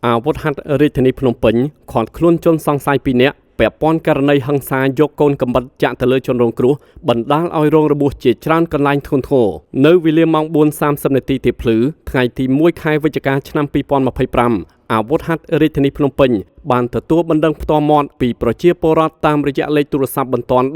អាវុធហត្ថរាជធានីភ្នំពេញឃាត់ខ្លួនជនសង្ស័យ2នាក់ពាក់ព័ន្ធករណីហិង្សាយកកូនកាំបិតចាក់ទៅលើជនរងគ្រោះបណ្ដាលឲ្យរងរបួសជាច្រើនកន្លែងធ្ងន់ធ្ងរនៅវេលាម៉ោង4:30នាទីទៀបភ្លឺថ្ងៃទី1ខែវិច្ឆិកាឆ្នាំ2025អាវុធហត្ថរាជធានីភ្នំពេញបានទទួលបណ្ដឹងផ្ទាល់មាត់ពីប្រជាពលរដ្ឋតាមរយៈលេខទូរស័ព្ទបន្ទាន់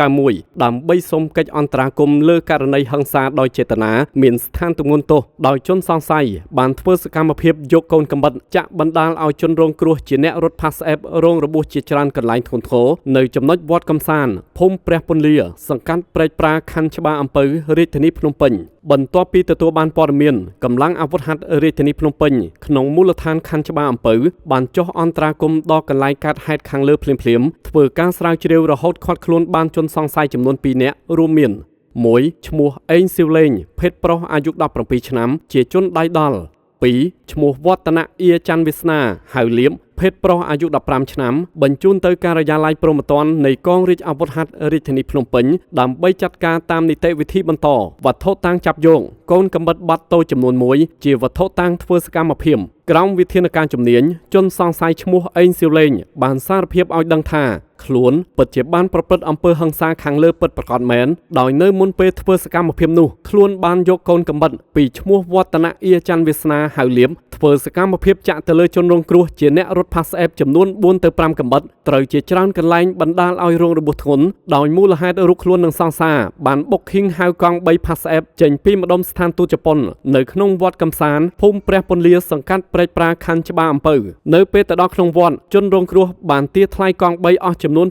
1291ដើម្បីសុំកិច្ចអន្តរាគមន៍លើករណីហិង្សាដោយចេតនាមានស្ថានទម្ងន់ទោសដោយជនសង្ស័យបានធ្វើសកម្មភាពយកកូនកាំបិតចាក់បណ្ដាលឲ្យជនរងគ្រោះជាអ្នករត់ Pass App រងរបួសជាច្រើនកន្លែងធ្ងន់ធ្ងរនៅចំណុចវត្តកំសាន្តភូមិព្រះពន្លាសង្កាត់ព្រែកប្រាខណ្ឌច្បារអំពៅរាជធានីភ្នំពេញបន្ទាប់ពីទទួលបានព័ត៌មានកម្លាំងអាវុធហត្ថរាជធានីភ្នំពេញក្នុងមូលដ្ឋានខណ្ឌច្បារអំពៅបានចុះអន្តរាគមន៍ដល់កន្លែងកើតហេតុខាងលើភ្លាមៗធ្វើការស្រាវជ្រាវរហូតឃាត់ខ្លួនបានជនសង្ស័យចំនួន2នាក់រួមមាន1ឈ្មោះអេងស៊ីវលេងភេទប្រុសអាយុ17ឆ្នាំជាជនដៃដល់2ឈ្មោះវឌ្ឍនៈអៀច័ន្ទវាសនាហៅលៀបភេទប្រុសអាយុ15ឆ្នាំបញ្ជូនទៅការិយាល័យព្រហ្មទណ្ឌនៃកងរាជអាវុធហត្ថរាជធានីភ្នំពេញដើម្បីចាត់ការតាមនីតិវិធីបន្តវត្ថុតាងចាប់យកកូនកាំបិតបាត់តូចចំនួន1ជាវត្ថុតាងធ្វើសកម្មភាពក្រោមវិធានការជំនាញជនសង្ស័យឈ្មោះអេងស៊ីវលេងបានសារភាពឲ្យដឹងថាខ្លួនពិតជាបានប្រព្រឹត្តអំពើហិង្សាខាងលើពិតប្រាកដមែនដោយនៅមុនពេលធ្វើសកម្មភាពនោះខ្លួនបានយកកូនកាំបិតពីឈ្មោះវឌ្ឍនៈអៀច័ន្ទវាសនាហៅលៀបធ្វើសកម្មភាពចាក់ទៅលើជនរងគ្រោះជាអ្នករត់ Pass App ចំនួន4ទៅ5កាំបិតត្រូវជាច្រើនកន្លែងបណ្ដាលឲ្យរងរបួសធ្ងន់ដោយមូលហេតុរូបខ្លួននឹងសង្សារបានបុកឃីងហៅកង់3 Pass App ចេញពីម្ដុំស្ថានទូតជប៉ុននៅក្នុងវត្តកំសាន្តភូមិព្រះពន្លាសង្កាត់ព្រែកប្រាខណ្ឌច្បារអំពៅនៅពេលទៅដល់ក្នុងវត្តជនរងគ្រោះបានទារថ្លៃកង់3អស់ចំនួន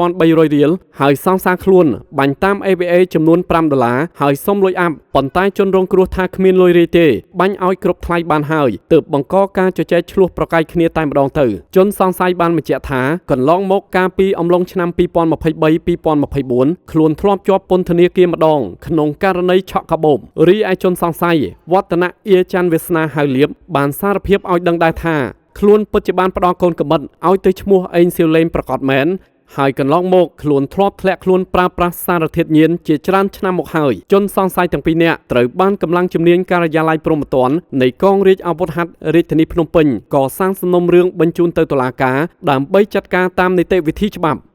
6300រៀលហើយសង្សារខ្លួនបាញ់តាម ABA ចំនួន5ដុល្លារហើយសុំលុយអាប់ប៉ុន្តែជនរងគ្រោះថាគ្មានលុយរាយទេបាញ់ឲ្យគ្រប់ថ្លៃបានហើយទើបបង្កការជជែកឆ្លោះប្រកែកគ្នាតែម្ដងទៅជនសង្ស័យបានបញ្ជាក់ថាកន្លងមកកាលពីអំឡុងឆ្នាំ2023 2024ខ្លួនធ្លាប់ជាប់ពន្ធនាគារម្ដងក្នុងករណីឆក់កាបូបរីឯជនសង្ស័យវឌ្ឍនៈអៀច័ន្ទវាសនាហៅលៀបបានសារភាពឲ្យដឹងដែរថាខ្លួនពិតជាបានផ្ដល់កូនកាំបិតឲ្យទៅឈ្មោះអេងសៀវលេងប្រាកដមែនហើយកន្លងមកខ្លួនធ្លាប់ធ្លាក់ខ្លួនប្រើប្រាស់សារធាតុញៀនជាច្រើនឆ្នាំមកហើយជនសង្ស័យទាំងពីរនាក់ត្រូវបានកម្លាំងជំនាញការិយាល័យព្រហ្មទណ្ឌនៃកងរាជអាវុធហត្ថរាជធានីភ្នំពេញកសាងសំណុំរឿងបញ្ជូនទៅតុលាការដើម្បីចាត់ការតាមនីតិវិធីច្បាប់។